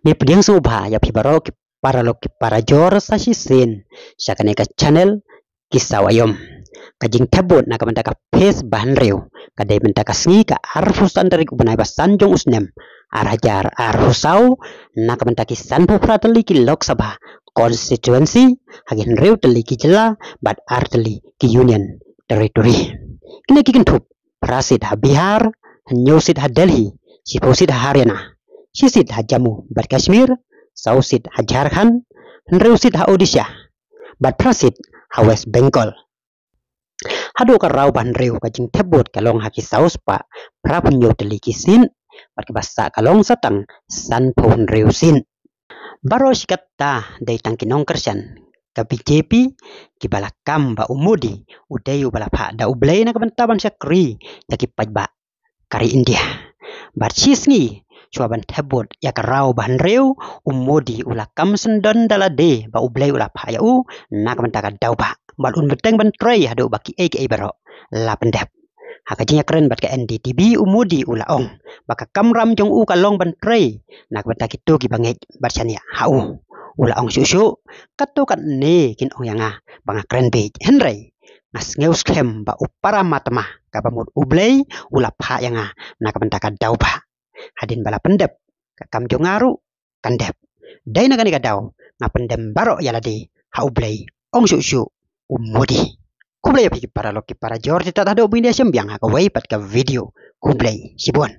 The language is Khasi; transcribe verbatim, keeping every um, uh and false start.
Ngi pdiang sngewbha ïa phi baroh ki paralok ki parajor sa shisien sha kane ka channel Ki Saw Aïom. Ka jingthep vote na ka bynta ka phase ba hynriew ka dei mynta ka sngi ka arphew san tarik u bnai ba san jong u snem ar hajar arphew saw, na ka bynta ki sanphew phra tylli ki Lok Sabha constituency, ha ki hynriew tylli ki jylla bad ar tylli ki Union Territory. Kine ki kynthup: phra seat ha Bihar, hynñiew seat ha Delhi, shiphew seat ha Haryana, shi seat ha Jammu bad Kashmir, saw seat ha Jharkhand, hynriew seat ha Odisha bad phra seat ha West Bengal. Haduh ka round ba hynriew ka jingthep vote ka long ha ki saw spah phraphew hynñiew tylli ki seat bad kaba sah ka long sa tang sanphew hynriew seat. Baroh shi katta dei tang ki nongkyrshan ka B J P kiba la kam ba u Modi u dei uba la phah da U Blei na ka bynta ban shakri ïa ki paidbah ka ri India. Bad shi sngi shuwa ban thep vote ïa ka round ba hynriew, u Modi u la kam syndon da lade ba U Blei u la phah ïa u na ka bynta ka daw bah bad un bteng ban trei haduh ba kiei kiei baroh la pyndep. Ha ka jingïakren bad ka N D T V, u Modi u la ong ba ka kamram jong u ka long ban trei na ka bynta kito kiba ngeit bad shaniah ha u. U la ong shuh shuh: Katto katne kin ong ïa nga ba nga kren bieit, hynrei nga sngew skhem ba u Paramatma, kaba mut U Blei, u la phah ïa nga na ka bynta ka daw bah. Hadien ba la pyndep ka kam jong nga ruh kan dep. Dei na kane ka daw nga pyndem baroh ïa lade ha U Blei, ong shuh shuh u Modi. Khublei ïa phi ki paralok ki parajor, te tad haduh ban ïashem biang ha kawei pat ka video. Khublei shibun.